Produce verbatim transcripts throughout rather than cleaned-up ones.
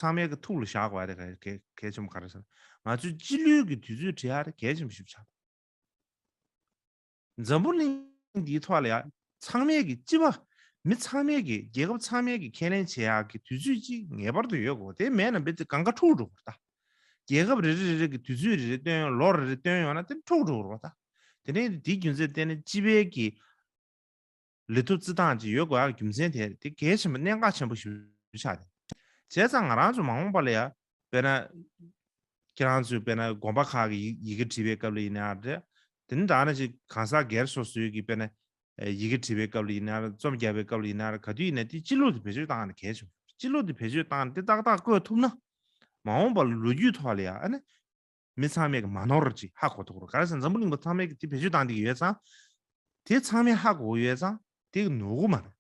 ཚང་མའི་གི་ཐུགས་ལ་བཞག་དགོས་ཡ་དེ་གལ་གལ་གལ་ཆེན་པོ་ག་རེ་ཟེར་ན། ང་ཚོའི་སྤྱི་ལོའི་གི་དུས་ཚོད་བྲི་ཡ་དེ་གལ་ཆེན་པོ་ཞིག་ཆགས་འདུག་འཛམ་བུ་གླིང་འདིའི་ཐོག་ལ་ཡ་ཚང་མས་ཀྱི་སྤྱི་པ་མི་ཚང་མས་ཀྱི་རྒྱལ་ཁབ་ཚང་མས་ཀྱི་ཁས་ལེན་བྱེད་ཡག་གི་དུས་ཚོད་ཅིག་ངེས་པར་དུ་ཡོད་དགོས། དེ་མེད་ན་རྦད་དེ་གང་ག་འཁྲུག་འགྲོ་གི་རེད་ད། རྒྱལ་ཁབ་རེ་རེ་རེ་རེ་གི་དུས་ཚོད་རེ་རེ་བཏོན་ཡོང་། ལོ་རེ་རེ་བཏོན་ཡོང་ན་དེ་འཁྲུག་འགྲོ་གི་རེད་ད། དེ་ནས་དེའི་རྒྱུ་མཚན་བརྟེན་ནས་སྤྱི་པའི་གི་ལས་ཐོག་བརྩི་སྟངས་ཅིག་ཡོད་དགོས་ཡག་རྒྱུ་མཚན་དེ་དེ་གལ་ཆེན་པོ་གནད་འགག་ཆེན་པོ་ཞིག་ཆགས་ཏེ། བྱས་ཙང་ང་རང་ཚོ་མ་འོངས་པ་ལ་ཡ་དཔེར་ན་ཁྱེད་རང་ཚོས་དཔེར་ན་དགོན་པ་ཁག་གི་ཡི་ཡི་གེ་བྲིས་པའི་སྐབས་ལ་ཡིན་ན་རེད། དེ་ནི་ད་ནི་ཅིག་གང་ཟག་སྒེར་སོ་སོའི་གི་དཔེར་ན་ཡི་གེ་བྲིས་པའི་སྐབས་ལ་ཡིན་ན་རེད། རྩོམ་རྒྱག་པའི་སྐབས་ལ་ཡིན་ན་རེད། ག་དུས་ཡིན་ན་དེ་སྤྱི་ལོ་དེ་བེད་སྤྱོད་བཏང་ནས་གལ་ཆེན་པོ། སྤྱི་ལོ་དེ་བེད་སྤྱོད་བཏང་ནས་དེ་ཏག་ཏག་བཀོད་ཐུབ་ན་མ་འོངས་པ་ལ་ལོ་རྒྱུས་ཐོག་ལ་ཡ་ཨ་ནི། མི་ཚང་མས་ཀྱི་མ་ནོར་ཅིག་ཧ་གོ་ཐུབ་ཀྱི་རེད། ག་རེ་ཟེར་ན་འཛམ་བུ་གླིང་པ་ཚང་མས་ཀྱི་དེ་བེད་སྤྱོད་བཏང་བསྡད་ཀྱི་ཡོད་ཙང་། དེ་ཚང་མས་ཧ་གོ་གི་ཡོད་ཙང་དེ་གི་ནོར་གི་མ་རེད།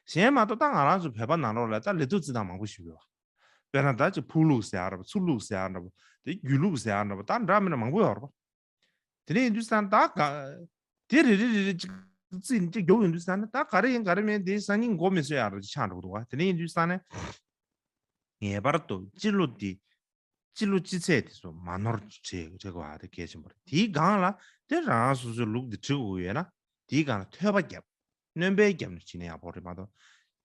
གཞན་མ་གཏོགས་ད་ང་རང་ཚོ་བོད་པ་ནང་ལོགས་ལ་ད་ལས་ཐོག་བརྩི་སྟངས་མང་པོ་ཞིག་ཡོད་པ། དཔེར་ན་ད་ཅིག་ཕུག་ལུགས་ཟེར་ཡ་འདྲ་པོ། ཚུར་ལུགས་ཟེར་ཡ་འདྲ་པོ། དེ་བརྒྱུད་ལུགས་ཟེར་ཡ་འདྲ་པོ། ད་འདྲ་མི་འདྲ་མང་པོ་ཡོད་རེད་པ། དེ་འདྲ་ཡིན་དུས་ཙང་ད་ག་དེ་རེ་རེ་རེ་རེ་ཅིག་རྩིས་ནས་ཅིག་རྒྱོབ་ཡོང་དུས་ཙང་ནི་ད་ག་རེ་ཡིན་ག་རེ་མིན་དེ་སང་ཉིན་མགོ་མི་ཚོས་ཡ་འདྲ་ཅིག་ཆགས་འགྲོ་གི་འདུག་པ། དེ་འདྲ་ཡིན་དུས་ཙང་ནི་ངེས་པར་དུ་སྤྱི་ལོ་འདི། སྤྱི་ལོ་སྤྱི་ཚེས་དེ་ཚོ་མ་ནོར་བྱེད་བྱེད་དགོས་པ་དེ་གལ་ཆེན་པོ་རེད། དེའི་སྒང་ལ་དེ་རང་སོ་སོའི་ལུགས་དེ་བྲི་དགོས་ཡོད་ན་དེའི་སྒང་ལ་ཐོས་པ་བརྒྱབ། སྣོན་པ་བརྒྱབ་ནས་བྲིས་ན་ཡག་པོ་རེད་མ་གཏོགས།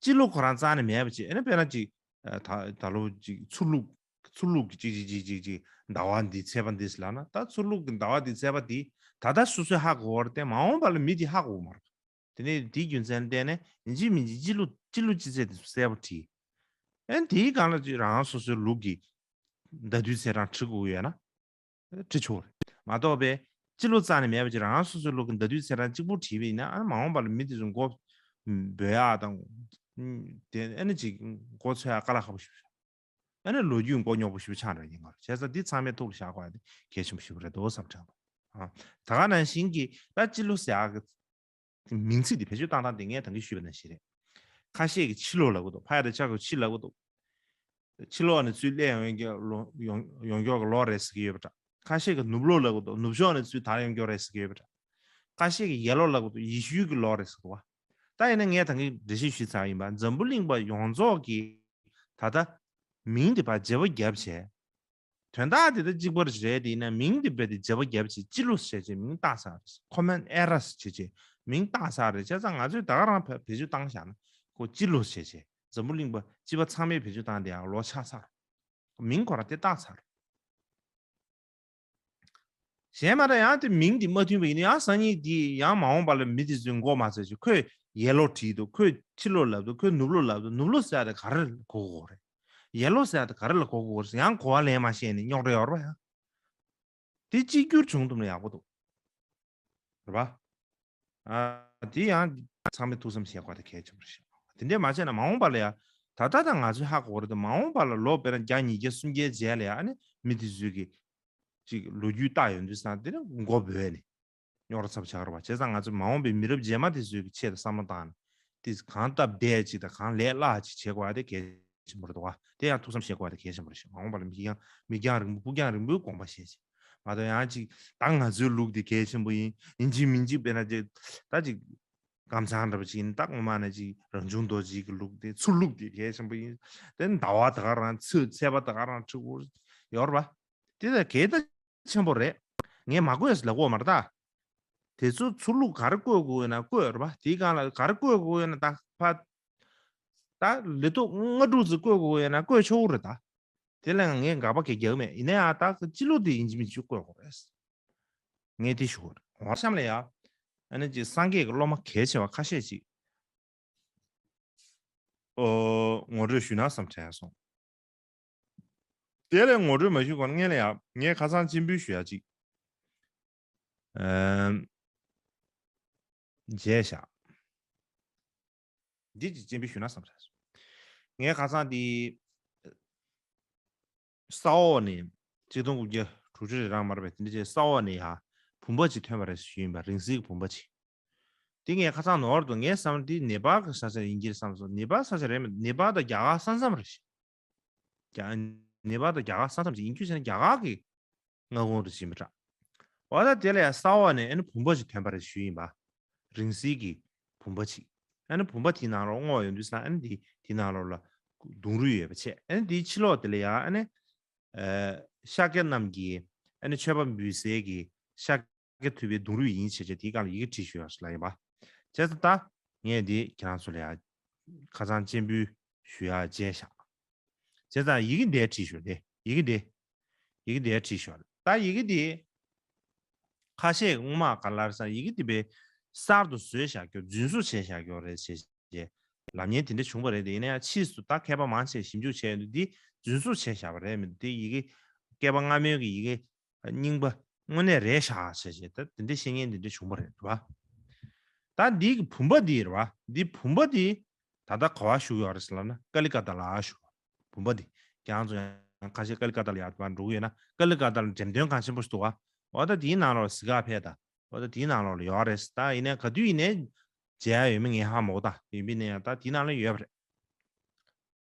སྤྱི་ལོ་ཁོ་རང་རྩ་ནས་མེད་པ་བྱས། ཨ་ནི་དཔེར་ན་ཅིག་ཨ་ད་ད་ལོ་ཅིག་ཚུར་ལུགས་ཚུར་ལུགས་ཀྱི་ཅིག་ཅིག་ཟླ་བ་འདི་ཚེས་པ་འདི་ཟེར་ལབ་ན། ད་ཚུར་ལུགས་ཀྱི་ཟླ་བ་འདི་ཚེས་པ་འདི་ད་ལྟ་སོ་སོས་ཧ་གོ་བ་རེད་དེ། མ་འོངས་པ་ལ་མི་དེ་ཧ་གོ་གི་མ་རེད། དེ་ནས་དེའི་རྒྱུ་མཚན་བརྟེན་ནས་ཡིན་གཅིག་མིན་གཅིག་སྤྱི་ལོ་སྤྱི་ལོ་སྤྱི་ཚེས་དེ་ཚོ་གསལ་པོ་བྲིས། ཨ་ནི་དེའི་སྒང་ལ་ཅིག་རང་སོ་སོའི་ལུགས་ཀྱི་ཟླ་དུས་ཚེས་གྲངས་བྲི་དགོས་ཡོད་ན་བྲི་ཆོག་རེད། མ་གཏོགས་པའི་སྤྱི་ལོ་རྩ་ནས་མེད་པ་ཅིག་རང་སོ་སོའི་ལུགས་ཀྱི་ཟླ་དུས་ཚེས་གྲངས་གཅིག་པུ་བྲིས་པ་ཡིན་ན། ཨ་ནི་མ་འོངས་པ་ལ་མི་དེ་ཚོ་མགོ་འབོད་ཡག་དང་དེ་ཨ་ནི་ཅིག་མགོ་ཚོད་ཡག་དཀའ་ལས་ཁག་པོ་ཞིག་རེད། ཨ་ནི་ལོ་རྒྱུས་མགོ་རྙོག་པོ་ཞེ་པོ་ཆགས་འགྲོ་ཡིན་ག་རེད། བྱས་ཙང་འདི་ཚང་མས་ཐུགས་ལ་བཞག་དགོས་ཡ་དེ་གལ་ཆེན་པོ་ཞེ་པོ་རེད་འདུག་བསམ་དྲན་འདུག་ཨ། ད་ག་ནང་བཞིན་གྱི་ད་སྤྱི་ལོ་ཟེར་ཡག་གི་མིང་ཚིག་འདི་བེད་སྤྱོད་བཏང་སྟངས་དེ་ངས་ད་གིན་ཞུས་པ་ནང་བཞིན་རེད། ཁ་ཤས་ཀྱིས་ཕྱི་ལོ་ལབ་གི་འདུག་ཕ་ཡ་དང་ཆ་གི་ཕྱི་ལབ་གི་འདུག་ཕྱི་ལོགས་ནས་ཚུར་སླེབས་ཡོང་མཁན་ལོ་ཡོང་ཡོང་མཁན་གྱི་ལོ་རེད་ཟེར་གྱི་ཡོད་པ་འདྲ། ཁ་ཤས་ཀྱིས་ནུབ་ལོ་ལབ་གི་འདུག་ནུབ་ཕྱོགས་ནས་ཚུར་དར་ཡོང་མཁན་རེད་ཟེར་གྱི་ཡོད་པ་འདྲ། ཁ་ཤས་ཀྱིས་ཡེ་ལོ་ལབ་གི་འདུག་ཡེ་ཤུའི་གི་ལོ་རེད་ཟེར་གི་འདུག་བ། ད་ཡིན་ན་ངས་ད་གིན་འགྲེལ་བཤད་ཞུས་ཚར་ཡིན་པ། འཛམ་བུ་གླིང་པ་ཡོངས་རྫོགས་ཀྱི་ད་ལྟ་མིང་དེ་ཕར་བརྗེ་པོ་བརྒྱབ་བྱས། དོན་དག་དེ་ད་གཅིག་པ་རེད་དེ། ཡིན་ན་མིང་དེ་རྦད་དེ་བརྗེ་པོ་བརྒྱབ་བྱས་སྤྱི་ལོ་བྱས་བྱས་མིང་བཏགས་ཚར་རེད། Common Eras བྱས་བྱས་མིང་བཏགས་ཚར་རེད། བྱས་ཙང་ང་ཚོས་ད་ག་རང་བེད་སྤྱོད་བཏང་བཞག་ན་ཁོ་སྤྱི་ལོ་བྱས་བྱས། འཛམ་བུ་གླིང་པ་སྤྱི་པ་ཚང་མས་བེད་སྤྱོད་བཏང་དེ་ཡང་ལོ་ཆགས་ཚར། མིང་ཁོ་རང་དེ་བཏགས་ཚར། གཞན་མ་ད་ཡང་དེ་མིང་དེ་མ་མཐུན་པ་ཡིན་ན་ཡང་སང་ཉིན་དེ་ཡང་མ་འོངས་པ་ལ་མི་དེ་ཚོས་མགོ་མ་ཚོས་ཀྱི་ཁོས་ཡེ་ལོ་བྲིས་འདུག་ཁོས་ཕྱི་ལོ་ལབ་འདུག་ཁོས་ནུབ་ལོ་ལབ་འདུག་ནུབ་ལོ་ཟེར་ཡ་དེ་ག་རེ་ལ་གོ་དགོས་རེད། ཡེ་ལོ་ཟེར་ཡ་དེ་ག་རེ་ལ་གོ་དགོས་རེད། ཡང་གོ་བ་ལེན་མ་ཤེས་ནས་རྙོག་དྲ་ཡོད་རེད་པ། ཡང་དེ་གཅིག་གྱུར་བྱུང་ཐུབ་ན་ཡག་པོ་འདུག་རེད་པ། ཨ། དེ་ཡང་ཚང་མས་ཐུགས་བསམ་བཞེས་དགོས་དེ་གལ་ཆེན་པོ་རེད་ཤག་དེ་འདྲས་མ་བྱས་ན་མ་འོངས་པ་ལ་ཡ། ད་ལྟ་ད་ང་ཚོས་ཧ་གོ་རེད་དེ། མ་འོངས་པ་ལ་ལོ་དཔེར་ན་བརྒྱ་ཉིས་བརྒྱ་སུམ་བརྒྱའི་རྗེས་ལ་ཡ་ཨ་ནི་མི་དེ་ཚོས་ཀྱི་ཅིག་ལོ་རྒྱུས་བལྟ་ཡོང་དུས་ཙང་དེ་ནི་མགོ་འབོད་ནས་རྙོག་དྲ་ཚབས་ཆགས་རེད་པ། བྱས་ཙང་ང་ཚོས་མ་འོངས་པའི་མི་རབས་རྗེས་མ་དེ་ཚོའི་གི་ཆེད་དུ་བསམ་བློ་བཏང་ནས་དེ་གང་སྟབས་བདེ་ཅིག་དང་གང་ལས་སླ་ཅིག་བྱེད་དགོས་ཡ་དེ་གལ་ཆེན་པོ་རེད་འདུག་བ། དེ་ཡང་ཐུགས་བསམ་བཞེས་དགོས་ཡ་དེ་གལ་ཆེན་པོ་རེད་ཤག་མ་འོངས་པ་ལ་མིག་རྒྱང་མིག་རྒྱང་རིང་པོ་ཕུགས་རྒྱང་རིང་པོའི་དགོངས་པ་བཞེས་ཅིག་མ་གཏོགས་ཡང་ཅིག་ད་ང་ཚོའི་ལུགས་འདི་གལ་ཆེན་པོ་ཡིན། ཡིན་གཅིག་མིན་གཅིག་དཔེར་ན་ཅིག་ད་ཅིག་ཀམ་ཚང་འདྲ་པོ་ཅིག་ཡིན། ད་ངོ་མ་ནས་ཅིག་རང་བྱུང་རྡོ་རྗེ་གི་ལུགས་དེ། ཚུར་ལུགས་དེ་གལ་ཆེན་པོ་ཡིན། དེ་ཟླ་བ་ད་ག་རང་ཚོད་ཚད་པ་ད་ག་རང་ཁྲི་འུར་ཡོད་རེད་པ། དེ་ད་གལ་ད་ཆེན་པོ་རེད། ངས་མ་བཀོད་ཟེར་ལབ་ཀྱི་ཡོད་མ་རེད་ད། དེ་ཚོ་ཚུར་ལུགས་ག་རེ་བཀོད་དགོས་ཡོད་ན་བཀོད་རེད་པ། དེའི་སྒང་ལ་ག་རེ་བཀོད་དགོས་ཡོད་ན་ད་ཕ། ད་ལི་ཐོག་ལྔ་དྲུག་ཙམ་བཀོད་དགོས་ཡོད་ན་བཀོད་ཆོག་གི་རེད་ད། དེ་ལ་ངས་དགག་པ་གང་ཡང་རྒྱག་གི་མེད། ཡིན་ན་ཡང་ད་སྤྱི་ལོ་དེ་ཡིན་གཅིག་མིན་གཅིག་བཀོད་དགོས་རེད། ངས་དེ་ཞུ་དགོས་རེད། འོ་གཤམ་ལ་ཡ། ཨ་ནི་ཅིག་སངས་རྒྱས་ཀྱི་སློབ་མ་གལ་ཆེ་བ་ཁ་ཤས་ཅིག་ཨོ། ངོ་སྤྲོད་ཞུས་ན་བསམ་དྲན་སོང་། དེ་ལས་ངོ་སྤྲོད་མ་ཞུས་གོང་ལ་ངས་ལ་ཡ་ངས་ཁ་སང་སྤྱན་འབུལ་ཞུ་ཡ་ཅིག་ཨམ། མཇལ་བཞག་འདི་ཅིག་སྤྱན་འབུལ་ཞུས་ན་བསམ་དྲན་སོང་། ངས་ཁ་སང་འདི་ས་འོག་ནས་ཆིག་སྟོང་དགུ་བརྒྱ་དྲུག་ཅུ་རེ་རང་མ་རེད་པས། དེ་འདྲ་བྱས་ས་འོག་ནས་ཡ་བུམ་པ་ཅིག་ཐོན་པ་རེད་ཞུས་ཡིན་པ། རིང་བསྲེལ་གྱི་བུམ་པ་ཅིག་དེ་ངས་ཁ་སང་ནོར་འདུག་ངས་བསམ་འདི་ནེ་པཱལ་གི་ས་ཆ་ཡིན་གྱི་རེད་བསམ་སོང་། ནེ་པཱལ་ས་ཆ་རེད་མ། ནེ་པཱལ་དང་རྒྱ་གར་ས་མཚམས་རེད་ཤག་རྒྱ། ནེ་པཱལ་དང་རྒྱ་གར་ས་མཚམས་ཤིག་ཡིན་རྒྱུ་བྱས་ན་རྒྱ་གར་གྱི་མངའ་ཁོངས་རེད་ཅེས་མི་དྲག་འོ་ད་དེ་ལ་ཡང་ས་འོག་ནས་ཨ་ནི་བུམ་པ་ཞིག་ཐོན་པ་རེད་ཞུས་ཡིན་པ། རིང་བསྲེལ་གྱི་བུམ་པ་ཅིག་ཨ་ནི་བུམ་པ་དེའི་ནང་ལོགས་སྔོག་ཡོང་དུས་ཙང་ཨ་ནི་དེ་དེའི་ནང་ལོགས་ལ་ གདུང་རུས་ཡོད་པ་བྱས། ཨ་ནི་དེའི་ཕྱི་ལོགས་དེ་ལ་ཡང་ཨ་ནི་ཨ་ཤཱཀྱ་རྣམས་ཀྱི་ཨ་ནི་མཆོད་པ་འབུལ་སའི་གི་ཤཱཀྱ་ཐུབ་པའི་གདུང་རུས་ཡིན་བྱས་བྱས་དེའི་སྒང་ལ་ཡི་གེ་བྲིས་ཞུ་ཡག་ཞིག་ལ་ཡིན་པ། བྱས་ཙང་ད་ངས་འདི་ཁྱེད་རང་ཚོ་ལ་ཡང་ཁ་སང་སྤྱན་འབུལ་ཞུ་ཡག་བྱས་བཞག་བྱས་ཙང་ཡི་གེ་འདི་བྲིས་ཞུ་དེ་ཡི་གེ་འདི་ཡི་གེ་འདི་བྲིས་ཞུ་ད་ཡི་གེ་འདི། ཁ་ཤས་ཀྱིས་སྔོན་མ་ག་ལར་ས་ཡི་གེ་དེ་བས་གསར་དུ་བཟོས་བཞག་རྒྱུ་རྫུན་བཟོ་བྱས་བཞག་རྒྱུ་རེད་ཅེས་ལབ་མཁན་དེ་འདྲ་བྱུང་བ་རེད། དེ་ཡིན་ན་ཡང་ཕྱིས་སུ་ད་མཁས་པ་མང་ཆེ་ཞིབ་འཇུག་བྱས་ཡོད་འདུག་འདི་རྫུན་བཟོ་བྱས་བཞག་པ་རེད་མི་འདུག་དེ་ཡི་གེ་བསྐལ་པ་སྔ་མའི་གི་ཡི་གེ་རྙིང་པ་དངོས་གནས་རེད་བཞག་ཅེས་བྱས་ད་དེ་འདྲ་བཤད་མཁན་དེ་འདྲ་བྱུང་བ་རེད་བ། ད་འདི་གི་བུམ་པ་འདི་རེད་བ། འདི་བུམ་པ་འདི་ད་ལྟ་ག་བ་བཞུགས་ཡོད་རེད་ཟེར་ལབ་ན་ཀ་ལི་ཀ་ཏ་ལ་བཞུགས། བུམ་པ་འདི་ཁྱེད་རང་ཚོ་ཡང་ཁ་ཤས་ཀ་ལི་ཀ་ཏ་ལ་ཡར་འགྲོ་གི་ཡོད་ན་ཀ་ལི་ཀ་ཏ་ལ་འགྲེམས་སྟོན་ཁང་ཆེན་པོ་ཞིག་འདུག་བ། འོ་ད་དེའི་ནང་ལོགས་གཟིགས་ག་ཕེབས་དང་། འོ་ད་དེའི་ནང་ལོགས་ལ་ཡོད་རེད། ད་ཡིན་ནའི་ག་དུས་ཡིན་ནའི་མཇལ་ཡ་ཡོད་མེད་ངས་ཧ་མ་གོ་ད་ཡིན་པའི་ནའི་ཡང་ད་དེའི་ནང་ལ་ཡོད་པ་རེད།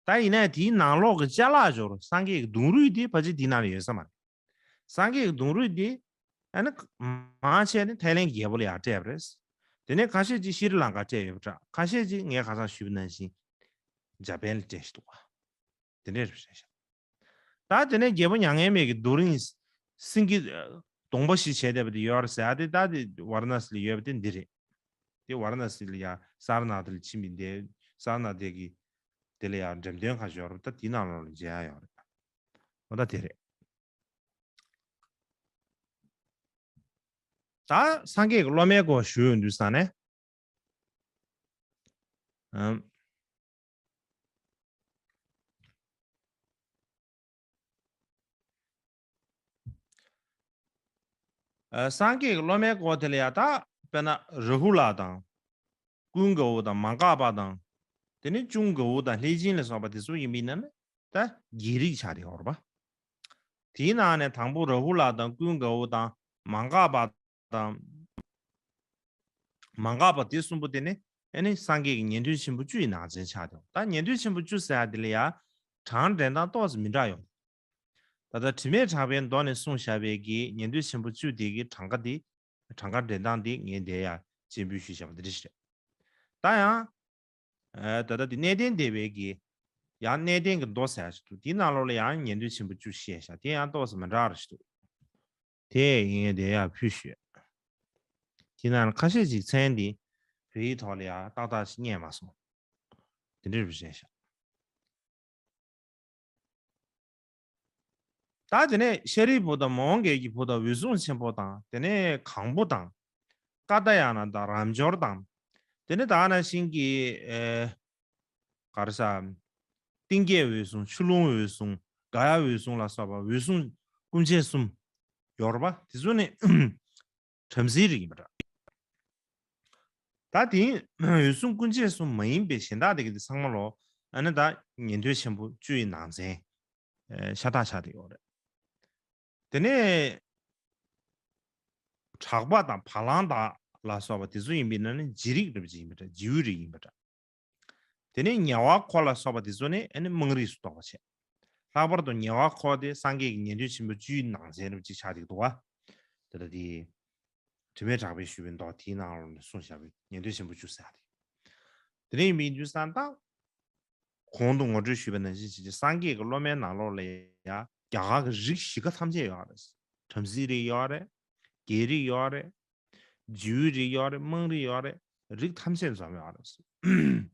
ད་ཡིན་ནའི་དེའི་ནང་ལོགས་ཀྱི་ཅ་ལག་འབྱོར་སངས་རྒྱས་ཀྱི་གདུང་རུས་དེ་ཕལ་ཆེར་དེའི་ནང་ལ་ཡོད་ས་མ་རེད། སངས་རྒྱས་ཀྱི་གདུང་རུས་དེ་ཨ་ནི་མང་ཆེ་ནི་ཐའི་ལེན་གྱི་རྒྱལ་པོ་ལ་ཡར་སྤྲད་པ་རེད། དེ་ནས་ཁ་ཤས་ཅིག་ཤྲི་ལང་ཀར་སྤྲད་ཡོད་པ་འདྲ། ཁ་ཤས་ཅིག་ངས་ཁ་སང་ཞུས་པ་ནང་བཞིན་འཇར་པན་ལ་སྤྲད་ཞིག་འདུག་བ། དེ་འདྲས་རེད་ཤག་ད་དེ་ནས་རྒྱལ་པོ་མྱ་ངན་མེད་ཀྱི་རྡོ་རིང་སེང་གེ་གདོང་པ་ཞིག་བྱས་བསྡད་པ་དེ་ཡོད་རེད་ཟེར་ཡ་དེ་ད་དེ་ཝཱ་ར་ཎ་སི་ལ་ཡོད་པ་དེ་འདི་རེད། དེ་ཝཱ་ར་ཎ་སི་ལ་ཡ་སཱ་ར་ནཱ་ཐ་ལ་ཕྱིན་པའི་འདི་སཱ་ར་ནཱ་ཐ་གི་དེ་ལ་ཡ་འགྲེམས་སྟོན་ཁ་ཤས་ཡོད་རེད། ད་དེ་ནང་ལོགས་ལ་མཇལ་ཡ་ཡོད་རེད། འོ་ད་དེ་རེད། ད་སངས་རྒྱས་ཀྱི་སློབ་མའི་སྐོར་ཞུ་ཡོང་དུས་ཙང་ནས། ཨམ། ཨ། སངས་རྒྱས་ཀྱི་སློབ་མའི་སྐོར་དེ་ལ་ཡ་ད་དཔེར་ན་རཱ་ཧུ་ལ་དང་། ཀུན་དགའ་བོ་དང་མ་འགགས་པ་དང་། དེ་ནས་ཅུང་དགའ་བོ་དང་ལྷས་བྱིན་ལ་སོགས་པ་དེ་ཚོ་ཡིན་པས་ན་ནི་ད་རྒྱལ་རིགས་ཆགས་ཏེ་ཡོད་རེད་པ། དེའི་ནང་ནས་དང་པོ་རཱ་ཧུ་ལ་དང་ཀུན་དགའ་བོ་དང་མ་འགགས་པ་དང་། མ་འགགས་པ་དེ་གསུམ་པོ་དེ་ནི་ཨ་ནི་སངས་རྒྱས་ཀྱི་ཉན་ཐོས་ཆེན་པོ་བཅུ་ཡི་ནང་ཚན་ཆགས་ཏེ་ཡོད། ད་ཉན་ཐོས་ཆེན་པོ་བཅུ་ཟེར་ཡ་དེ་ལ་ཡ་གྲངས་འདྲེན་སྟངས་ཏོག་ཙམ་མི་འདྲ་ཡོད། ད་ལྟ་དྲི་མེད་གྲགས་པའི་མདོ་ནས་གསུངས་བཞག་པའི་གི་ཉན་ཐོས་ཆེན་པོ་བཅུ་དེ་གི་གྲངས་ཀ་དེ་གྲངས་ཀ་འདྲེན་སྟངས་དེ་ངས་འདིར་ཡ་སྤྱན་འབུལ་ཞུས་བཞག་པ་དེ་འདྲ་ཞིག་རེད། ད་ཡང་། ཨ། ད་ལྟ་དེ་གནས་བརྟན་སྡེ་པའི་གི་ཡང་གནས་བརྟན་གྱི་མདོ་ཟེར་ཡ་ཞིག་འདུག་དེའི་ནང་ལོགས་ལ་ཡང་ཉན་ཐོས་ཆེན་པོ་བཅུ་བཤད་བཞག་དེ་ཡང་ཏོག་ཙམ་མི་འདྲ་བ་ཞིག་འདུག་དེ་ངས་འདིར་ཡ་ཕུལ་ཞུས། དེ་ནང་ཁ་ཤས་ཅིག་མཚན་འདི་བོད་ཡིག་ཐོག་ལ་ཡ་ཏག་ཏག་ཅིག་རྙེད་མ་སོང་། དེ་འདྲ་རེད་བཞག་ད་དེ་ནས་ཤཱ་རིའི་བུ་དང་མོའུ་འགལ་གྱི་བུ་དང་འོད་སྲུང་ཆེན་པོ་དང་དེ་ནས་གང་པོ་དང་། ཀཱ་ཏྱཱ་ཡ་ན་དང་རབ་འབྱོར་དང་། དེ་ནས་ད་ག་ནང་བཞིན་གྱི་ཨེ། ག་རེ་ཟ། གཏིང་སྐྱེས་འོད་སྲུང་ཆུ་ཀླུང་འོད་སྲུང་ག་ཡ་འོད་སྲུང་ལ་སོགས་པ་འོད་སྲུང་སྐུ་མཆེད་གསུམ་ཡོད་རེད་པ། དེ་ཚོ་ནི་བྲམ་ཟེའི་རིགས་ཡིན་པ་འདྲ། ད་དེ་འོད་སྲུང་སྐུ་མཆེད་གསུམ་མ་ཡིན་པའི་གཞན་དག་དེ་གི་དེ་ཚང་མ་ལོ་ཨ་ནི་ད་ཉན་ཐོས་ཆེན་པོ་བཅུ་ཡི་ནང་ཚན་ཤ་སྟག་ཆགས་བསྡད་ཡོད་རེད། དེ་ནས་གྲགས་པ་དང་བ་ལང་དག་ལ་སོགས་པ་དེ་ཚོ་ཡིན་པས་ན་ནི་རྗེ་རིགས་འདྲ་པོ་ཅིག་ཡིན་པ་འདྲ། རྗེའུ་རིགས་ཡིན་པ་འདྲ། དེ་ནས་ཉེ་བར་འཁོར་ལ་སོགས་པ་དེ་ཚོ་ནི་ཨ་ནི་དམངས་རིགས་སུ་གཏོགས་པ་བྱས། ལྷག་པར་དུ་ཉེ་བར་འཁོར་དེ་སངས་རྒྱས་ཀྱི་ཉན་ཐོས་ཆེན་པོ་བཅུའི་ནང་ཚན་རབ་ཅིག་ཆགས་ཀྱི་འདུག་བ། དེ་ལྟ་དེ། དྲི་མེད་གྲགས་པས་ཞུས་པའི་མདོ་དེའི་ནང་ལོགས་ནས་གསུངས་བཞག་པའི་ཉན་ཐོས་ཆེན་པོ་བཅུ་ཟེར་ཡ་དེ། དེ་ནས་ཡིན་པའི་དུས་ཙང་ད། གོང་དུ་ངོ་སྤྲོད་ཞུས་པ་ནང་བཞིན་བྱས་ཀྱི་སངས་རྒྱས་ཀྱི་སློབ་མའི་ནང་ལོགས་ལ་ཡང་རྒྱ་གར་གྱི་རིགས་བཞི་ཀ་ཐམས་ཅད་ཡོད་རེད། བྲམ་ཟེའི་རིགས་ཡོད་རེད། རྒྱལ་རིགས་ཡོད་རེད། རྗེའུའི་རིགས་ཡོད་རེད། དམངས་རིགས་ཡོད་རེད། རིགས་ཐམས་ཅད་འཛོམས་ཡོད་རེད།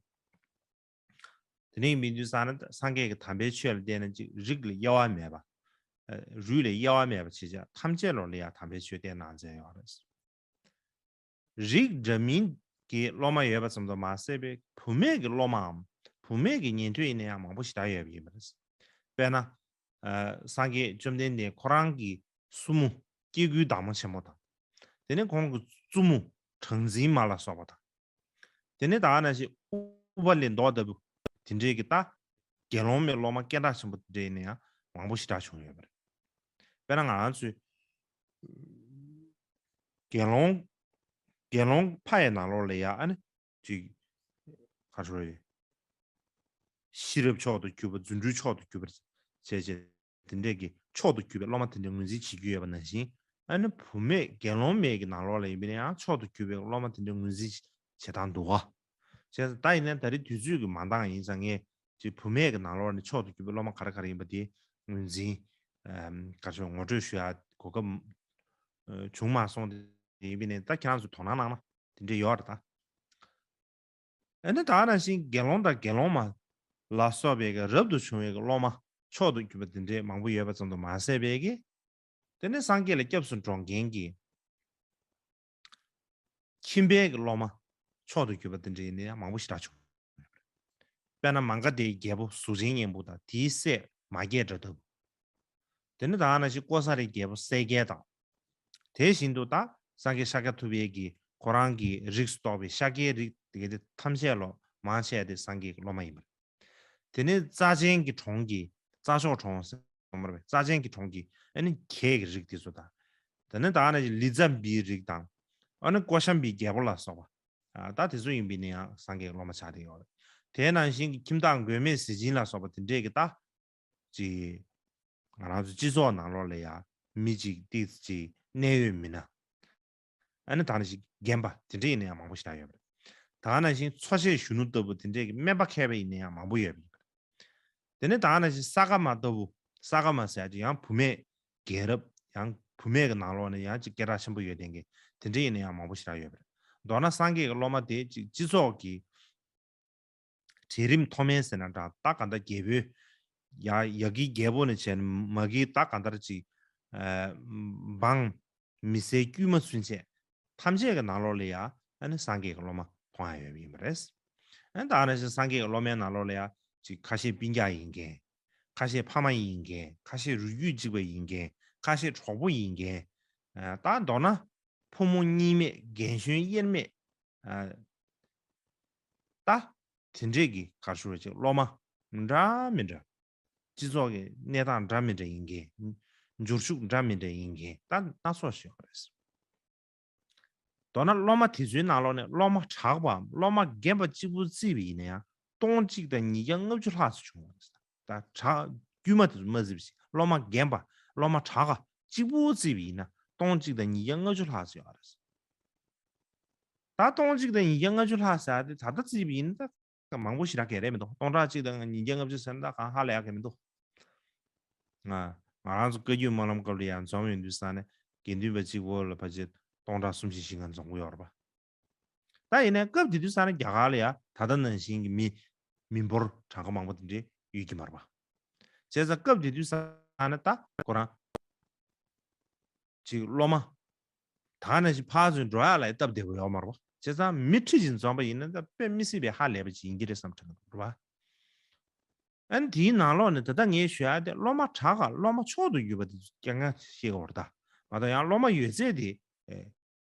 དེ་ནས་མི་འདུས་ས་ན་སངས་རྒྱས་ཀྱི་དམ་པའི་ཆོས་ལ་བརྟེན་ན་ཅིག་རིགས་ལ་དབྱེ་བ་མེད་པ། རུས་ལ་དབྱེ་བ་མེད་པ་བྱེད་བྱ་ཐམས་ཅད་ལོ་ལ་ཡང་དམ་པའི་ཆོས་བསྟན་གནང་མཛད་ཡོད་རེད། རིགས་འདྲ་མིན་གྱི་སློབ་མ་ཡོད་པ་ཙམ་དུ་མ་ཟད་པའི་བུད་མེད་ཀྱི་སློབ་མའམ་བུད་མེད་ཀྱི་ཉན་ཐོས་ཡིན་ན་ཡང་མང་པོ་ཞེ་དྲག་ཡོད་པ་ཡིན་པ་རེད། དཔེར་ན། སངས་རྒྱས་བཅོམ་ལྡན་འདས་ཁོ་རང་གི་སྲུ་མོ་སྐྱེ་དགུའི་བདག་མོ་ཆེན་མོ་དང་། དེ་ནས་ཁོང་གི་བཙུན་མོ་གྲངས་འཛིན་མ་ལ་སོགས་པ་དང་། དེ་ནས་ད་ག་ནང་བཞིན་ཨུ་པ་ལི་མདོག་ལྟ་བུ་དེ་འདྲའི་གི་ད་དགེ་སློང་མའི་སློབ་མ་སྐད་གྲགས་ཆེན་པོ་དེ་འདྲ་ཡིན་ན་ཡང་མང་པོ་ཞེ་དྲག་བྱུང་ཡོད་པ་རེད། དཔེར་ན་ང་རང་ཚོའི་དགེ་སློང་དགེ་སློང་ཕ་ཡི་ནང་ལོགས་ལ་ཡ་ཨ་ནི་ཅིག་ག་རེ་ཞུ་དགོས་རེད། ཤེས་རབ་མཆོག་ཏུ་གྱུར་པ་རྫུ་འཕྲུལ་མཆོག་ཏུ་གྱུར་པ་བྱས་བྱས་དེ་འདྲས་ཀྱི་མཆོག་ཏུ་གྱུར་པའི་སློབ་མ་དེ་འདྲས་ངོས་འཛིན་བྱེད་རྒྱུ་ཡོད་པ་ནང་བཞིན་ཨ་ནི་བུད་མེད་དགེ་སློང་མའི་གི་ནང་ལོགས་ལ་ཡིན་པས་ན་ཡང་མཆོག་ཏུ་གྱུར་པའི་སློབ་མ་དེ་འདྲས་ངོས་འཛིན་བྱེད་སྟངས་འདུག་ག་བྱས་ཙང་ད་ཡིན་ན་ད་རེས་དུས་ཚོད་ཀྱི་མ་འདང་ཡིན་ཙང་ངས་ ཅིག་བུད་མེད་ཀྱི་ནང་ལོགས་ནས་མཆོག་ཏུ་གྱུར་པའི་སློབ་མ་ག་རེ་ག་རེ་ཡིན་པ་དེ་ངོས་འཛིན་ཨམ་ག་རེ་ཞུ་ངོ་སྤྲོད་ཞུ་ཡ་གོ་སྐབས་ཨ་བྱུང་མ་སོང་དེ་ཡིན་པས་ནས། ད་ཁྱེད་རང་ཚོ་དོ་སྣང་གནང་ན་དེ་འདྲས་ཡོད་རེད་ད། ཨ་ནི་ད་ག་ནང་བཞིན་དགེ་སློང་དང་དགེ་སློང་མ་ལ་སོགས་པའི་གི་རབ་ཏུ་བྱུང་བའི་གི་སློབ་མ་མཆོག་ཏུ་གྱུར་པ་དེ་འདྲས་མང་པོ་ཡོད་པ་ཙམ་དུ་མ་ཟད་པའི་གི། དེ་ནས་སངས་རྒྱས་ལ་སྐྱབས་སུ་འགྲོ་མཁན་གྱི་ཁྱིམ་པའི་གི་སློབ་མ་མཆོག་ཏུ་གྱུར་པ་དེ་འདྲས་ཡིན་ན་ཡང་མང་པོ་ཞེ་དྲག་བྱུང་། དཔེར་ན་མ་ག་དྷའི་རྒྱལ་པོ་གཟུགས་ཅན་གཉན་པོ་དང་དེའི་སྲས་མ་སྐྱེས་དགྲ་ལྟ་བུ། དེ་ནི་ད་ག་ནང་བཞིན་ཀོ་ས་རའི་རྒྱལ་པོ་གསལ་རྒྱལ་དང་། དེ་བཞིན་དུ་ད་སངས་རྒྱས་ཤཱཀྱ་ཐུབ་པའི་གི་ཁོ་རང་གི་རིགས་སུ་གཏོགས་པའི་ཤཱཀྱའི་རིགས་དེ་ག་དེ་ཐམས་ཅད་ལོ་མང་ཆེ་བ་དེ་སངས་རྒྱས་ཀྱི་སློབ་མ་ཡིན་པ་རེད། དེ་ནས་རྩ་ཅན་གྱི་གྲོང་གི་རྩ་མཆོག་གྲོང་ཟེར་བ་རེད། རྩ་ཅན་གྱི་གྲོང་གི་ཨ་ནི་གྱད་ཀྱི་རིགས་དེ་ཚོ་དང་། དེ་ནས་ད་ག་ནང་བཞིན་ལི་ཙ་བིའི་རིགས་དང་། ཨ་ནི་ཀོ་ཤམ་བིའི་རྒྱལ་པོ་ལ་སོགས་པ། ཨ་ད་དེ་ཚོ་ཡིན་པས་ན་ཡང་སངས་རྒྱས་ཀྱི་སློབ་མ་ཆགས་བསྡད་ཡོད་རེད། དེ་ནང་བཞིན་གྱི་ཁྱིམ་བདག་མགོན་མེད་ཟས་སྦྱིན་ལ་སོགས་པ་དེ་འདྲས་ཀྱི་ད་ཅིག་ང་རང་ཚོ་སྤྱི་ཚོགས་ནང་ལོགས་ལ་ཡང་མི་ཅིག་ཏིག་ཅིག་གནད་ཡོད་མི་སྣ། ཨ་ནི་ད་ནི་ཞིག་རྒན་པ་དེ་འདྲས་ཡིན་ན་ཡང་མང་པོ་ཞེ་དྲག་ཡོད་པ་རེད། ད་ག་ནང་བཞིན་འཚོ་བྱེད་གཞོན་ནུ་ལྟ་བུ་དེ་འདྲས་ཀྱི་སྨན་པ་མཁས་པ་ཡིན་ན་ཡང་མང་པོ་ཡོད་པ་ཡིན་པ་རེད། དེ་ནས་ད་ག་ནང་བཞིན་ས་ག་མ་ལྟ་བུ། ས་ག་མ་ཟེར་ཡ་ཅིག་ཡང་བུད་མེད་རྒྱལ་རབས། ཡང་བུད་མེད་ཀྱི་ནང་ལོགས་ནས་ཡང་ཅིག་སྐད་གྲགས་ཆེན་པོ་ཡོད་མཁན་གྱི་དེ་འདྲས་ཡིན་ན་ཡང་མང་པོ་ཞེ་དྲག་ཡོད་པ་རེད། མདོར་ན་སངས་རྒྱས་ཀྱི་སློབ་མ་དེ་ཅིག་སྤྱི་ཚོགས་ཀྱི་གྲལ་རིམ་མཐོ་དམན་ཟེར་ན་འདྲ། ད་ག་འདྲ་རྒྱལ་པོའི་ཡ་ཡ་གིའི་རྒྱལ་པོ་ནས་བྱས་ནས་མ་གིའི་ད་ག་འདྲ་ཅིག་ཨ་འབངས་མི་སེར་དཀྱུས་མ་ཚུན་ཆད་ཐམས་ཅད་ཀྱི་ནང་ལོགས་ལ་ཡ་ཨ་ནི་སངས་རྒྱས་ཀྱི་སློབ་མ་མཐོང་ཡ་ཡོད་པ་ཡིན་པ་རེད། ཨ་ནི་ད་ག་ནང་བཞིན་སངས་རྒྱས་ཀྱི་སློབ་མའི་ནང་ལོགས་ལ་ཡ་ཅིག་ཁ་ཤས་སྤུན་ཀྱག་ཡིན་མཁན། ཁ་ཤས་ཕ་མ་ཡིན་མཁན། ཁ་ཤས་རུས་རྒྱུད་གཅིག་པ་ཡིན་མཁན། ཁ་ཤས་གྲོགས་པོ་ཡིན་མཁན། ཨ་ད་མདོར་ན་ཕོ་མོ་གཉིས་མེད། རྒན་གཞོན་དབྱེར་མེད། ཨ་ད་དེ་འདྲས་ཀྱི་ག་རེ་ཞུ་དགོས་རེད། ཅིག་སློབ་མ་འདྲ་མི་འདྲ། སྤྱི་ཚོགས་ཀྱི་གནས་སྟངས་འདྲ་མི་འདྲ་ཡིན་མཁན། འབྱོར་ཕྱུག་འདྲ་མི་འདྲ་ཡིན་མཁན་ད་སྣ་ཚོགས་ཤིག་ཡོད་རེད། མདོར་ན་སློབ་མ་དེ་ཚོའི་ནང་ལོགས་ནས་སློབ་མ་དྲག་པའམ་སློབ་མ་རྒན་པ་གཅིག་པུ་བརྩིས་པ་ཡིན་ན་ཡང་སྟོང་གཅིག་དང་ཉིས་བརྒྱ་ལྔ་བཅུ་ལྷག་ཙམ་བྱུང་བ་རེད། ད་དྲག་དཀྱུས་མ་དེ་ཚོ་མ་བརྩིས་པ་ཞིག་སློབ་མ་རྒན་པ། སློབ་མ་དྲག་ག་གཅིག་པུ་བརྩིས་པ་ཡིན་ན་སྟོང་གཅིག་དང་ཉིས་བརྒྱ་ལྔ་བཅུ་ལྷག་ཙམ་ཡོད་རེད། ད་སྟོང་གཅིག་དང་ཉིས་བརྒྱ་ལྔ་བཅུ་ལྷག་ཟེར་ཡ་དེ་ད་ལྟ་བརྩིས་པ་ཡིན་ན་ད་མང་པོ་ཞེ་དྲག་ག་རེ་མི་འདུག་སྟོང་ཕྲག་གཅིག་དང་ཉིས་བརྒྱ་ལྔ་བཅུ་ཟེར་ན་ད་གང་ཧ་ལས་ཡ་ག་མི་འདུག་ང་ང་རང་ཚོ་བཀའ་བརྒྱུད་སྨོན་ལམ་སྐབས་ལ་ཡང་འཛོམས་ཡོང་དུས་ས་ནས་དགེ་འདུན་པ་གཅིག་པོ་ལ་ཕལ་ཆེར་སྟོང་ཕྲག་གསུམ་བཞི་བཞི་ལྔ་འཛོམས་ཀྱི་ཡོད་རེད་པ། ད་ཡིན་ནའི་སྐབས་དེ་དུས་ས་ནས་རྒྱ་གར་ལ་ཡ་ད་ལྟ་ནང་བཞིན་གྱི་མི་མི་འབོར་གྲངས་ཀ་མང་པོ་དེ་འདྲས་ཡོད་ཀྱི་མ་རེད་པ། བྱས་ཙང་སྐབས་དེ་དུས་ས་ནས་ད་ཁོ་རང་ཅིག་སློབ་མ་ད་ག་ནང་བཞིན་ཕར་ཚུར་འགྲོ་ཡ་ལ་སྟབས་བདེ་པོ་ཡོད་མ་རེད་པ། བྱས་ཙང་མི་ཁྲི་བཞིན་འཛོམས་པ་ཡིན་ན་ད་དཔེ་མི་སྲིད་པའི་ཧ་ལས་པ་ཅིག་ཡིན་གྱི་རེད་བསམ་དྲན་གྱི་འདུག་རེད་པ། ཨ་ནི་དེའི་ནང་ལོགས་ནས་ད་ལྟ་ངས་ཞུ་ཡ་དེ་སློབ་མ་དྲག་ག་སློབ་མ་མཆོག་ཏུ་གྱུར་པ་དེ་རྐྱང་རྐྱང་ཤེས་དགོས་རེད་ད། མ་གཏོགས་ཡང་སློབ་མ་ཡོད་ཚད་དེ་ཨེ་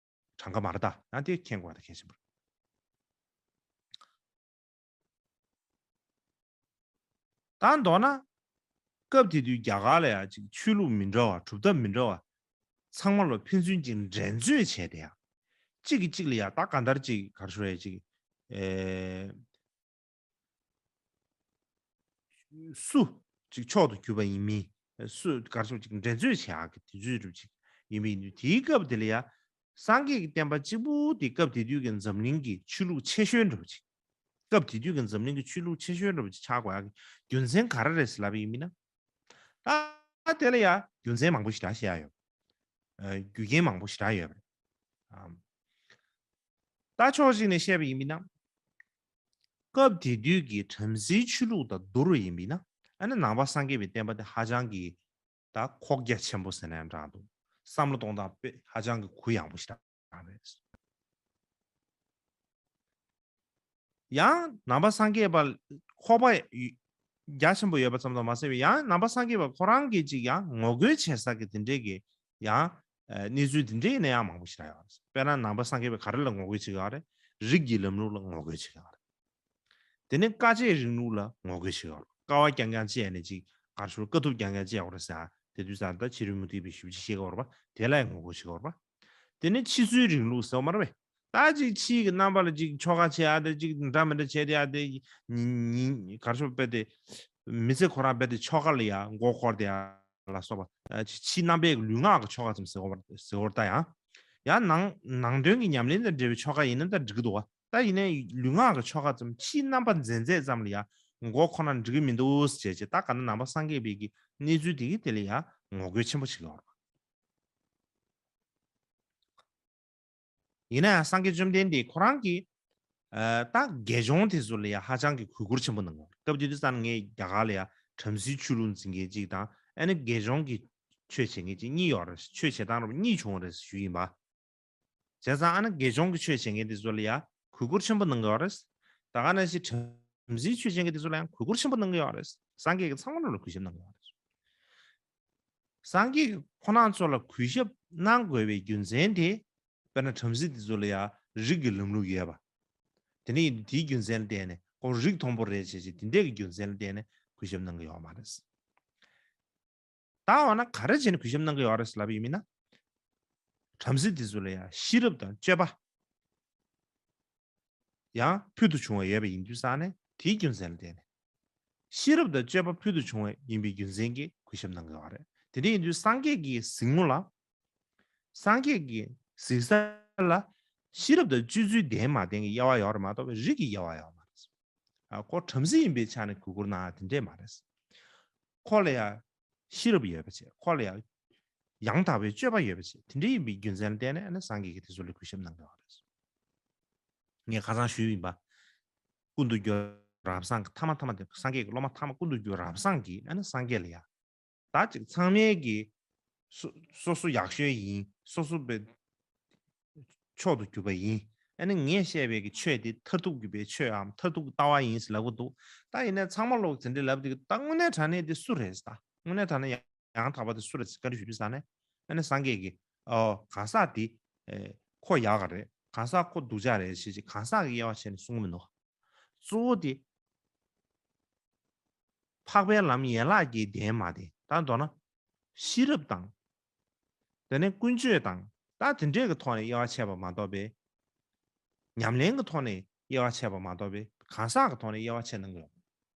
གྲངས་ཀ་མ་རེད་ད། ཡང་དེ་མཁྱེན་དགོས་པ་ད་གལ་ཆེན་པོ་རེད། ད་མདོར་ན་སྐབས་དེ་དུས་རྒྱ་གར་ལ་ཡ་ཅིག་ཆོས་ལུགས་མི་འདྲ་བ། གྲུབ་མཐའ་མི་འདྲ་བ་ཚང་མ་ལ་ཕན་ཚུན་གྱི་འགྲན་རྩོད་བྱས་ཏེ་ཡ། གཅིག་གིས་གཅིག་ལ་ཡ་ད་ག་འདྲ་ཅིག་ག་རེ་ཞུ་རེད། ཅིག་ཨེ། སུ་ཅིག་མཆོག་ཏུ་གྱུར་པ་ཡིན་མིན། སུ་ག་རེ་ཞུ་ཅིག་འགྲན་རྩོད་བྱེད་ཡག་གི་དུས་ཚོད་རུ་ཅིག་ཡིན་པ་ཡིན་དུས། དེའི་སྐབས་དེ་ལ་ཡ་སངས་རྒྱས་ཀྱི་བསྟན་པ་གཅིག་པུ་དེ་སྐབས་དེ་དུས་ཀྱི་འཛམ་གླིང་གི་ཆོས་ལུགས་ཆེ་ཤོས་འདྲ་པོ་ཅིག་སྐབས་དེ་དུས་ཀྱི་འཛམ་གླིང་གི་ཆོས་ལུགས་ཆེ་ཤོས་འདྲ་པོ་ཅིག་ཆགས་དགོས་ཡག་གི་རྒྱུ་མཚན་ག་རེ་རེད་ཟེར་ལབ་པ་ཡིན་མིན་ན། ད་དེ་ལ་ཡ་རྒྱུ་མཚན་མང་པོ་ཞེ་དྲག་བཤད་ཡ་ཡོད། ཨ་རྒྱུ་རྐྱེན་མང་པོ་ཞེ་དྲག་ཡོད་པ་རེད། ཨམ། ད་ཕྱོགས་གཅིག་ནས་བཤད་པ་ཡིན་མིན་ན། སྐབས་དེ་དུས་ཀྱི་བྲམ་ཟེའི་ཆོས་ལུགས་དང་བསྡུར་བ་ཡིན་མིན་ན། ཨ་ནི་ནང་པ་སངས་རྒྱས་པའི་བསྟན་པ་དེ་ཧ་ཅང་གི་ད་ཁོག་རྒྱ་ཆེན་པོ་ཟེར་ན་ཡང་འདྲ་འདུག་བསམ་བློ་གཏོང་སྟངས་དཔེ་ཧ་ཅང་གི་གུ་ཡངས་པོ་ཞིག་རང་རེད། ཡང་ནང་པ་སངས་རྒྱས་པ་ཁོག་པ་རྒྱ་ཆེན་པོ་ཡོད་པ་ཙམ་དུ་མ་ཟད་པའི་ཡང་ནང་པ་སངས་རྒྱས་པ་ཁོ་རང་གིས་ཅིག་ཡང་ངོ་རྒོལ་བྱེད་ས་གི་དེ་འདྲས་ཀྱི་ཡང་གནས་ཚུལ་དེ་འདྲས་ཡིན་ན་ཡང་མང་པོ་ཞིག་རག་ཡོད་རེད། དཔེར་ན་ནང་པ་སངས་རྒྱས་པས་ག་རེ་ལ་ངོ་རྒོལ་བྱེད་ཀྱི་ཡོད་རེད། རིགས་ཀྱི་ལམ་ལུགས་ལ་ངོ་རྒོལ་བྱེད་ཀྱི་ཡོད་རེད། དེ་ནས་དཀའ་སྤྱད་རིང་ལུགས་ལ་ངོ་རྒོལ་བྱེད་ཀྱི་ཡོད་རེད། དཀའ་བ་རྐྱང་རྐྱང་སྤྱད་ནས་ཅིག་ག་རེ་ཞུ་དཀའ་ཐུབ་རྐྱང་རྐྱང་སྤྱད་དགོས་རེད་ཟེར། དེ་དུས་ཙང་ད་ཕྱི་རོལ་མུ་སྟེགས་པའི་ཞིབ་ཕྱི་བཤད་ཀྱི་ཡོད་རེད་པ། དེ་ལ་ཡང་ངོ་རྒོལ་བྱེད་ཀྱི་ཡོད་རེད་པ། དེ་ནས་ཕྱི་ཚུལ་རིང་ལུགས་ཟེར་བ་མ་རེད་པས། ད་ཅིག་ཕྱིའི་གི་རྣམ་པ་ལ་ཅིག་ཆོ་ག་བྱེད་ཡ་དེ་ཅིག་འདྲ་མི་འདྲ་བྱས་ཏེ་ཡ་དེ་ཉིན་ཉིན་ག་རེ་ཞུ་དཔེ་དེ་མི་ཚེ་ཁོ་རང་རྦད་དེ་ཆོ་ག་ལ་ཡ་མགོ་འཁོར་ཏེ་ཡ་ལ་སོགས་པ། ཨ་ཅིག་ཕྱིའི་རྣམ་པའི་ལུས་ངག་གི་ཆོ་ག་ཙམ་ཟེར་བ་ཟེར་བ་ད་ཡང་། ཡང་ནང་ནང་དོན་གྱི་ཉམས་ལེན་དང་འབྲེལ་བའི་ཆོ་ག་ཡིན་ན་ད་འགྲིག་གི་འདུག་བ། ད་ཡིན་ནའི་ལུས་ངག་གི་ཆོ་ག་ཙམ་ཕྱིའི་རྣམ་པ་མཛེས་མཛེས་ཙམ་ལ་ཡ་ མགོ་ཁོ་ན་འགྲིག་གི་མི་འདུག་ཟེར་བྱས་ད་ག་ན་ནང་པ་སངས་རྒྱས་པའི་གི་གནས་ཚུལ་དེ་གི་དེ་ལ་ཡང་ངོ་རྒོལ་ཆེན་པོ་བྱེད་ཀྱི་ཡོད་རེད། ཡིན་ན་ཡང་སངས་རྒྱས་བཅོམ་ལྡན་འདས་ཁོ་རང་གིས་ཨ་ད་དགེ་སྦྱོང་དེ་ཚོ་ལ་ཡང་ཧ་ཅང་གི་གུས་བཀུར་ཆེན་པོ་གནང་གི་ཡོད་རེད། སྐབས་དེ་དུས་ཙམ་ངས་རྒྱ་གར་ལ་ཡང་བྲམ་ཟེའི་ཆོས་ལུགས་འཛིན་མཁན་གཅིག་དང་ཨ་ནི་དགེ་སྦྱོང་གི་ཆོས་བྱེད་མཁན་གཅིག་གཉིས་ཡོད་རེད། ཆོས་བྱེད་སྟངས་རབ་གཉིས་བྱུང་བ་རེད་ཞུས་ཡིན་པ། བྱས་ཙང་ཨ་ནི་དགེ་སྦྱོང་གི་ཆོས་བྱེད་མཁན་དེ་ཚོ་ལ་ཡང་གུས་བཀུར་ཆེན་པོ་གནང་གི་ཡོད་རེད། ད་ག་ནང་བཞིན་བྲམ་ཟེའི་ཆོས་བྱེད་མཁན་དེ་ཚོ་ལ་ཡང་གུས་བཀུར་ཆེན་པོ་གནང་གི་ཡོད་རེད། སངས་རྒྱས་ཀྱིས་ཚང་མ་ལ་གུས་ཞབས་གནང་གི་ཡོད་རེད། སངས་རྒྱས་ཀྱིས་ཁོང་རྣམ་ཚོ་ལ་གུས་ཞབས་གནང་དགོས་པའི་རྒྱུ་མཚན་དེ། དཔེར་ན་བྲམ་ཟེ་དེ་ཚོ་ལ་ཡང་རིགས་ཀྱི་ལམ་ལུགས་ཡོད་པ། དེ་ནས་དེའི་རྒྱུ་མཚན་ལ་བརྟེན་ནས་ཁོང་རིགས་མཐོན་པོ་རེད་བྱས་བྱས་དེ་འདྲའི་གི་རྒྱུ་མཚན་ལ་བརྟེན་ནས་གུས་ཞབས་གནང་གི་ཡོད་མ་རེད། ད་འོ་ན་ག་རེ་བྱས་ནས་གུས་ཞབས་གནང་གི་ཡོད་རེད་ལབ་པ་ཡིན་ན། བྲམ་ཟེ་དེ་ཚོ་ལ་ཡང་ཤེས་རབ་དང་སྤྱོད་པ་ཡང་ཕུལ་དུ་བྱུང་བ་ཡོད་པ་ཡིན་དུས་ཙང་ནས་དེའི་རྒྱུ་མཚན་ལ་བརྟེན་ནས། ཤེས་རབ་དང་སྤྱོད་པ་ཕུལ་དུ་བྱུང་བ་ཡིན་པའི་རྒྱུ་མཚན་གྱིས་གུས་ཞབས་གནང་གི་ཡོད་རེད། དེ་འདྲ་ཡིན་དུས་སངས་རྒྱས་ཀྱི་གཟིགས་ངོ་ལ། སངས་རྒྱས་ཀྱི་གཟིགས་ས་ལ་ཤེས་རབ་དང་སྤྱོད་ཚུལ་ལྡན་མ་ལྡན་གྱི་དབྱེ་བ་ཡོད་རེད་མ་གཏོགས་རིགས་ཀྱི་དབྱེ་བ་ཡོད་མ་རེད། ཨ་ཁོ་བྲམ་ཟེ་ཡིན་པའི་ཆ་ནས་གུས་བཀུར་གནང་ཡ་དེ་འདྲས་མ་རེད། ཁོ་ལ་ཡང་ཤེས་རབ་ཡོད་པ་བྱས། ཁོ་ལ་ཡང་ཡང་དག་པའི་སྤྱོད་པ་ཡོད་པ་བྱས། དེ་འདྲས་ཡིན་པའི་རྒྱུ་མཚན་ལ་བརྟེན་ནས་ཨ་ནི་སངས་རྒྱས་ཀྱིས་དེ་ཚོ་ལ་གུས་ཞབས་གནང་གི་ཡོད་རེད། ངས་ཁ་སང་ཞུས་ཡིན་པ། ཀུན་ཏུ་སྐྱོ་རབ་བཟང་གི་ཐ་མ་ཐ་མ་དེ་སངས་རྒྱས་ཀྱི་སློབ་མ་ཐ་མ་ཀུན་ཏུ་སྐྱོ་རབ་བཟང་གིས་ཨ་ནི་སངས་རྒྱས་ལ་ཡང་། ད་ཅིག་ཚང་མས་ཀྱི་སོ་སོ་སོ་ཡག་ཤོས་ཡིན། སོ་སོ་པའི་མཆོག་ཏུ་གྱུར་པ་ཡིན། ཨ་ནི་ངས་བཤད་པའི་གི་ཆོས་དེ་མཐར་ཐུག་གི་པའི་ཆོས་འམ་མཐར་ཐུག་གི་ལྟ་བ་ཡིན་ཟེར་ལབ་གི་འདུག་ད་ཡིན་ན་ཚང་མ་ལོག་དེ་འདྲ་ལབ་དུས་ད་དངོས་གནས་དྲང་གནས་དེ་སུ་རེད་ཟེར། ད་དངོས་གནས་དྲང་གནས་ཡང་དག་པ་དེ་སུ་རེད་ཟེར་བཀའ་འདྲི་ཞུས་པའི་ས་ནས་ཨ་ནི་སངས་རྒྱས་ཀྱིས་ཨོ་གང་ཟག་དེ་ཨེ་ཁོ་ཡག་ག་རེད། གང་ཟག་ཁོ་སྡུག་ཅག་རེད་ཞེས་ཀྱི་གང་ཟག་གི་དབྱེ་བ་བྱས་ནས་གསུང་གི་མི་འདུག་གཙོ་བོ་དེ། འཕགས་པའི་ལམ་ཡན་ལག་གི་ལྡན་མ་ལྡན་ད་མདོར་ན། ཤེས་རབ་དང་། དེ་ནས་ཀུན་སྤྱོད་དང་ད་དེ་འདྲས་ཀྱི་ཐོག་ནས་དབྱེ་བ་ཕྱེ་བ་མ་གཏོགས་པའི། ཉམས་ལེན་གྱི་ཐོག་ནས་དབྱེ་བ་ཕྱེ་བ་མ་གཏོགས་པའི་གང་ཟག་གི་ཐོག་ནས་དབྱེ་བ་ཕྱེ་གནང་གི་ཡོད་